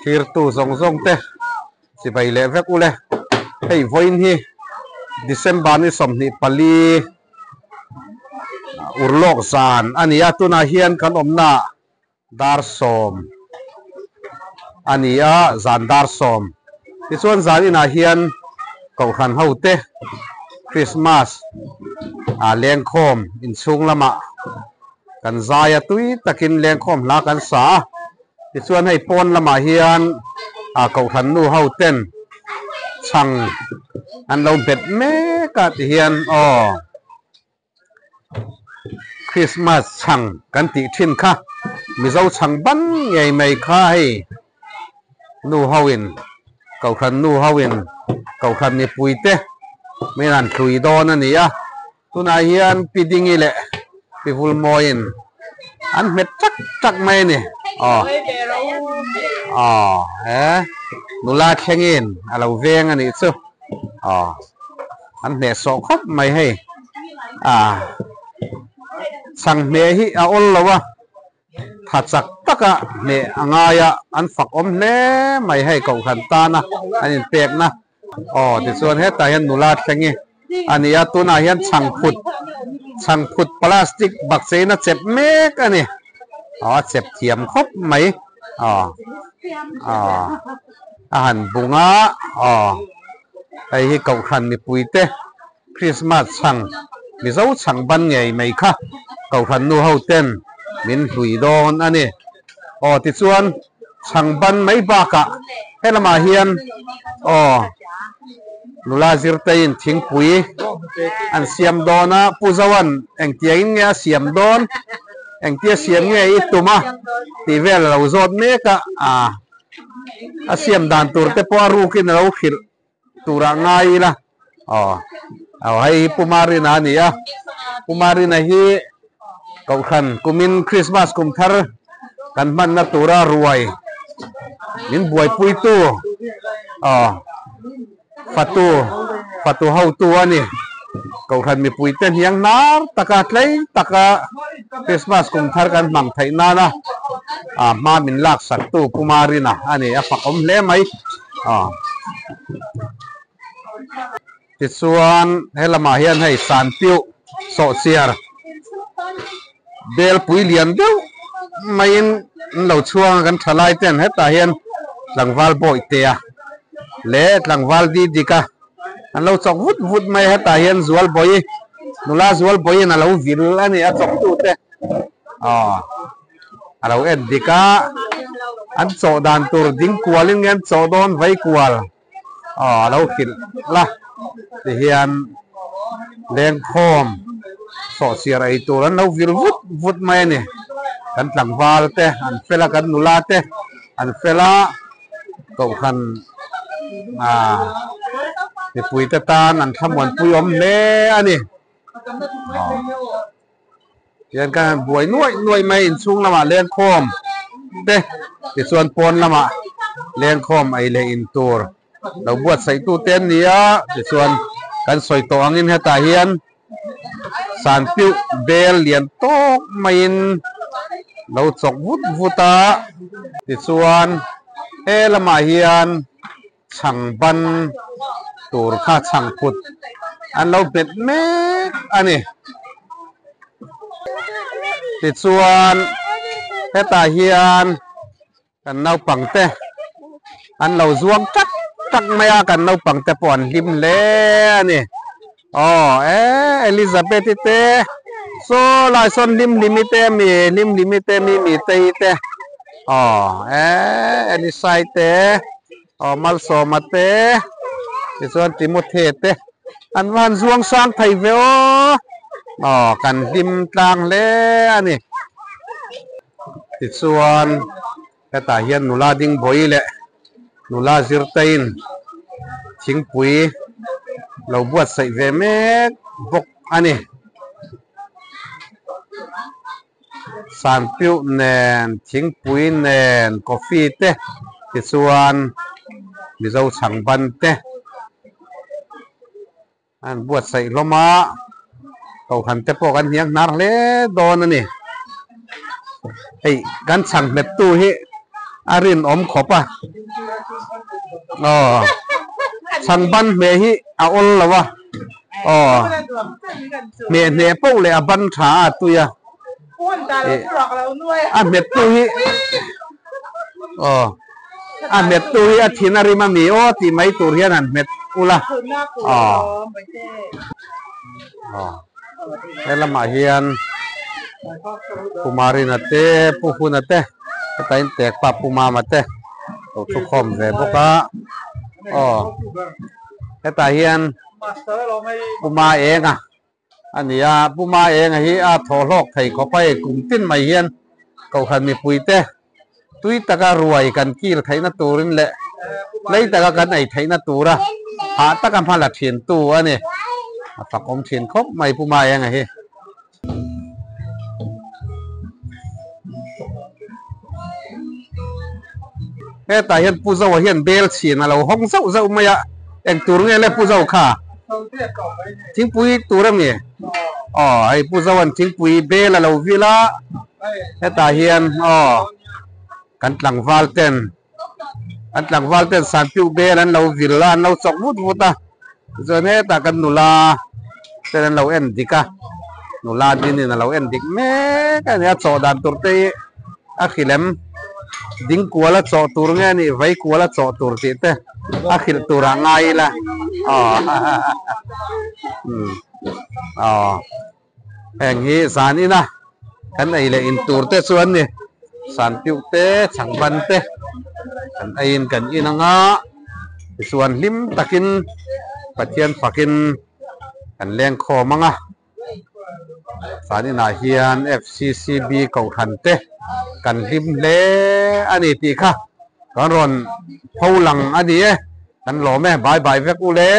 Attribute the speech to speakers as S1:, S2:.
S1: Thirtu zawng zawng te chibai leh vek ule. Hei vawiin hi December ni 24 urlawk zan a ni a, tunah hian kan awmna dar 10 a ni a, zan dar 10. Tichuan zan inah hian Kohhran hote Krismas lengkhawm inchhung lamah Kan zai a tui takin lengkhawm hla kan sa a, tichuan hei pawn lamah hian ah kohhran nu ho ten chhang an lo bet mek a tihian aw Christmas chhang kan tih thin kha Mizo chhang ban ngei mai kha hei nu ho in kohhran nu ho in kohhran mipui te min han thlui dawn a ni a. Tunah hian Pi Dingi leh Pi Vulmawiin an hmet tak tak mai a ni. Aw aw he nula thlengin a lo veng a nih chu. Aw an hnehsawh khawp mai hei. A chhang hmeh hi a awl lo a, tha chak taka hneh a ngai a, an fak awm hle mai hei kohhran tana an inpekna. Aw tichuan hetah hian nula thleng i a ni a, tunah hian chhangphut chhangphut plastic bakcheina chep mek a ni. Aw a chep thiam khawp mai. Aw aw a han bung a, aw hei hi kohhran mipuite Krismas chhang Mizo chhang ban ngei mai kha kohhran nu ho ten min hlui dawn a ni. Aw tichuan chhang ban mai bakah helamah hian aw nula zirteiin thingpui an siam dawn a, Pu Zoan engtiangin nge a siam dawn, engtia siam nge i tum a tih vel a lo zawt mek a, a siam dan tur te pawh a rukin a lo hrilh turah ngai ila aw aw hei hi Pu Marina a ni a Pu Marina hi Kohhran kumin Christmas kum thar kan hmanna tura ruai min buaipuitu aw fatu fatu hotu a ni Kohhran mipuite hniang hnar taka tlei taka Christmas kum thar kan hmang theih nana hma min laksaktu Pu Marina a ni a fakawm hle mai. Tichuan helamah hian hei Sanpiuh sawhchiar belpui lian deuh maiin an lo chhuang a kan thalai ten hetah hian tlangval Bawihtea leh tlangval Didika an lo chawk vut vut mai a hetah hian Zualbawi nula Zualbawiin a lo vil a ni a chawktute aw. A lo en dik a, an chawh dan tur ding kualin nge an chawh dawn vai kual aw a lo hrilh la tihian lengkhawm sawhchiar ei tur an lo vil vut vut mai a ni. Kan tlangval te an fel a, kan nula te an fel a, kohhran ah mipui te tan an thlamuanpui awm hle a ni. Tihian kan han buai nuaih nuaih mai inchhung lamah lengkhawm te tichuan pawn lamah lengkhawm ei leh in tur lo buatsaih tu te an ni a tichuan kan sawi tawh angin hetah hian sanpiuh bel lian tawk maiin lo chawk vut vut a tichuan he lamah hian chhang ban tur kha chhang phut an lo bet mek a ni. Tichuan hetah hian kan naupang te an lo zuang tak tak mai a, kan naupang te pawh an hlim hle a ni. Aw e Elizabeth-i te saw lai sawn Hlimhlimi te mi Hlimhlimi te mi Mitei te aw e Elisai te aw Malsawma te tichuan Timothy te an va han zuang sang thei ve aw aw kan hlim tlang hle a ni tichuan hetah hian nula ding bawi leh nula zirteiin thingpui lo buatsaih ve mek bawk a ni. Sanpiuh nen, thingpui nen, coffee te tichuan Mizo chhangban te An buatsaih hlawm a, Kohhran te pawh kan hniang hnar hle dawn a ni. Hei kan chhang hmet tu hi a rinawm khawp a. Aw chhang ban hmeh hi a awl lo a. Aw hmeh hneh poh leh a ban tha a tui a. A hmet tu hi aw a hmet tu hi a thin a rim a mi aw tih mai tur hian han hmet ula aw aw he lamah hian Pu Marina te Pu Huna te heta in tek pa Pu Mama te lo thu khawm ve bawk a aw hetah hian Pu Ma Enga A ni a, Pu Maenga hi a thaw hlawk thei khawp a, hei kum tin mai hian Kohhran mipuite tui taka ruai kan kil theihna turin leh lei taka kan ei theihna tura hah taka hma la thintu a ni. A fakawm thin khawp mai Pu Maenga hi. Hetah hian Pu Zoa hian bel chhin a lo hawng zauh zauh mai a, eng tur nge le Pu Zo kha? Thingpui tur a mi? Aw hei Pu Zoa'n thingpui bel a lo vil a, hetah hian aw kan tlangval ten an tlangval ten sanpiuh bel an lo vil a, an lo chawk vut vut a, tichuan hetah kan nula ten an lo en dik a, nula dinin a lo en dik mek a ni a, chawh dan tur te hi a hrilh em? Ding kual a chawh tur nge nih vei kual a chawh tur tih te a hrilh tur ah ngai ila aw umm aw heng hi zan ina kan ei leh in tur te chu an ni san piuh te chhang ban te kan ei in kan in anga tichuan hlim takin Pathian fakin kan leng khawm anga. Zan inah hian FCCB kohhran te kan hlim hle a ni tih kha kan rawn pho lang a ni e, kan lawm e, bye bye vek u le.